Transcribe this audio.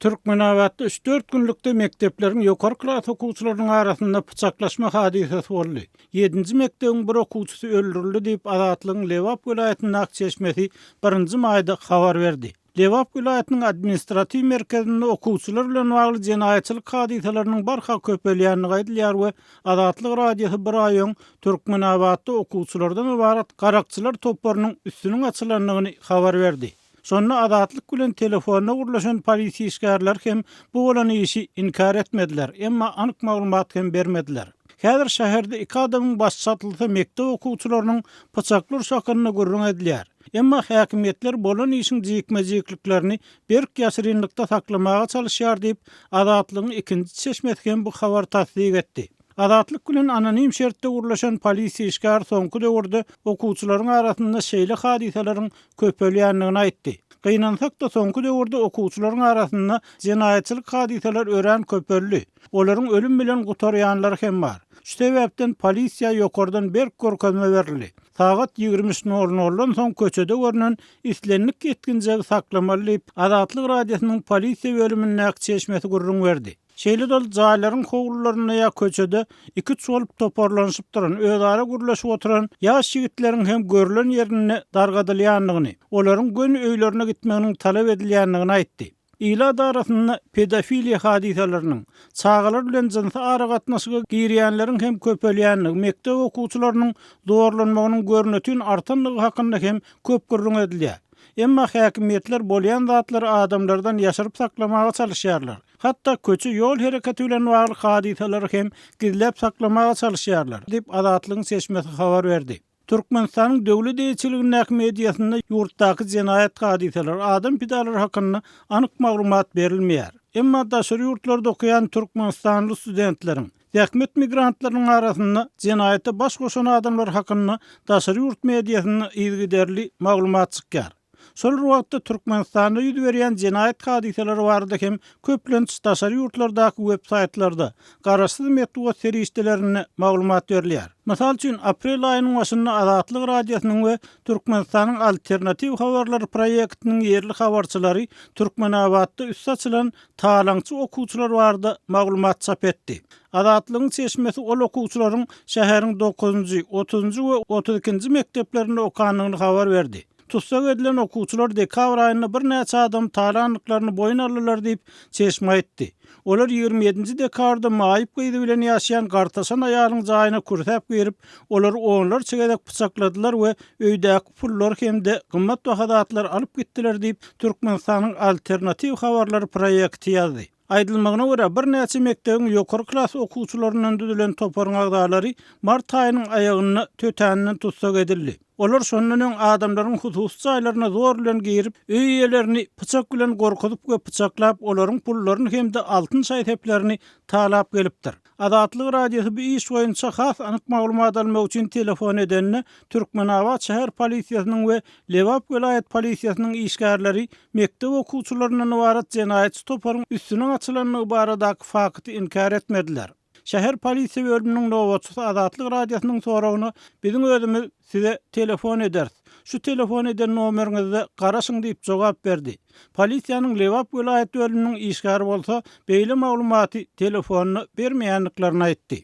Türkmenabatda üç-dört günlükde mekdepleriň ýokary klas okuwçylarynyň arasynda pyçaklaşma hadysasy boldy. Ýedinji mekdebiň bir okuwçysy öldürildi diýip, Azatlygyň Lebap welaýatyndaky çeşmesi birinji maýda habar berdi. Lebap welaýatynyň administratiw merkezinde okuwçylar bilen bagly jenaýatçylyk hadysalarynyň barha köpelýändigi aýdylýar we Azatlyk Radiosy bir aý öň Türkmenabatda okuwçylardan ybarat garakçylar toparynyň üstüniň açylandygyny habar berdi. Şonda Azatlyk bilen telefonda gürleşen polisiýa işgärleri hem bu bolan işi inkär etmediler, emma anyk maglumat hem bermediler. Häzir şäherde iki adamyň başy çatylsa mekdep okuwçylarynyň pyçakly urşy hakynda gürrüň edilýär. Emma häkimiýetler bolan işiň jikme-jikliklerini berk ýaşyrynlykda saklamaga çalyşýar diýip, Azatlygyň ikinji çeşmesi hem bu habary tassyk etdi. Azatlyk bilen anonim şertde gürleşen polisiýa işgäri soňky döwürde okuwçylaryň arasynda şeýle hadysalaryň köpelýändigini aýtdy. Gynansak-da, soňky döwürde okuwçylaryň arasynda jenaýatçylyk hadysalary örän köpeldi. Olaryň ölüm bilen gutarýanlary hem bar. Şu sebäpden polisiýa ýokardan berk görkezme berildi. Sagat 23 nol noldan soň köçede görnen islendik ýetginjegi saklamaly diýip, Azatlyk Radiosynyň polisiýa bölümindäki çeşmesi gürrüň berdi. Şeýle-de ol jaýlaryň howlularynda ýa köçede iküç bolup toparlanyşyp duran, özara gürleşip oturan ýaş ýigitleriň hem görlen ýerinde dargadylýandygyny, olaryň göni öýlerine gitmeginiň talap edilýändigini aýtdy. Ilat arasynda pedofiliýa hadysalarynyň, çagalar bilen jynsy aragatnaşyga girýänleriň hem köpelýändigi, mekdep okuwçylarynyň zorlanmagynyň görnetin artandygy hakynda hem köp gürrüň edilýär. Emma häkimiýetler bolýan zatlary adamlardan ýaşyryp saklamaga çalyşýarlar. Hatda köçe ýol hereketi bilen bagly hadysalary hem gizläp saklamaga çalyşýarlar, diýip, Azatlygyň çeşmesi habar berdi. Türkmenistanyň döwlet eýeçiligindäki mediasynda ýurtdaky jenaýat hadysalary, adam pidalary hakynda anyk maglumat berilmeýär. Emma daşary ýurtlarda okaýan türkmenistanly studentleriň, zähmet migrantlarynyň arasynda jenaýata baş goşan adamlar hakynda daşary ýurt mediasynda yzygiderli maglumat çykýar. Şol bir wagtda, Türkmenistanda ýüz berýän jenaýat hadysalary barada hem köplenç daşary ýurtlardaky web-saýtlarda, garaşsyz metbugat serişdelerinde maglumat berilýär. Mysal üçin, aprel aýynyň başynda Azatlyk Radiosynyň we Türkmenistanyň Alternatiw habarlary proýektiniň ýerli habarçylary Türkmenabatda üsti açylan talaňçy okuwçylar barada maglumat çap etdi. Azatlygyň çeşmesi ol okuwçylaryň şäheriň dokuzynjy, otuzynjy we 32-nji mekdeplerinde okandygyny habar berdi. Tussag edilen okuwçylar dekabr aýynda birnäçe adam talandyklaryny boýun aldylar diýip, çeşme aýtdy. Olar 27-nji dekabrda maýyp gyzy bilen ýaşaýan gartaşan aýalyň jaýyna kürsäp girip, olary onlarça gezek pyçakladylar we öýdäki pullary hem-de gymmatbaha zatlary alyp gitdiler diýip, Türkmenistanyň Alternatiw habarlary proýekti ýazdy. Aýdylmagyna görä, birnäçe mekdebiň ýokary klas okuwçylaryndan düzülen toparyň agzalary mart aýynyň aýagynda tötänden tussag edildi. Olar şondan öň adamlaryň hususy jaýlaryna zor bilen girip, öý eýelerini pyçak bilen gorkuzyp we pyçaklap, olaryň pullaryny hem-de altyn şaý-seplerini talap gelipdir. Azatlyk Radiosy bu iş boýunça has anyk maglumat almak üçin telefon edende, Türkmenabat şäher polisiýasynyň we Lebap welaýat polisiýasynyň işgärleri mekdep okuwçylaryndan ybarat jenaýatçy toparyň üstüniň açylandygy baradaky fakty inkär etmediler. Şäher polisiýa bölüminiň nobatçysy Azatlyk Radiosynyň soragyna biziň özümiz Size telefon ederis. Şu telefon eden nomeriňizde garaşyň diýip jogap berdi. Polisiýanyň Lebap welaýat bölüminiň işgäri bolsa beýle maglumaty telefonda bermeýändiklerini aýtdy.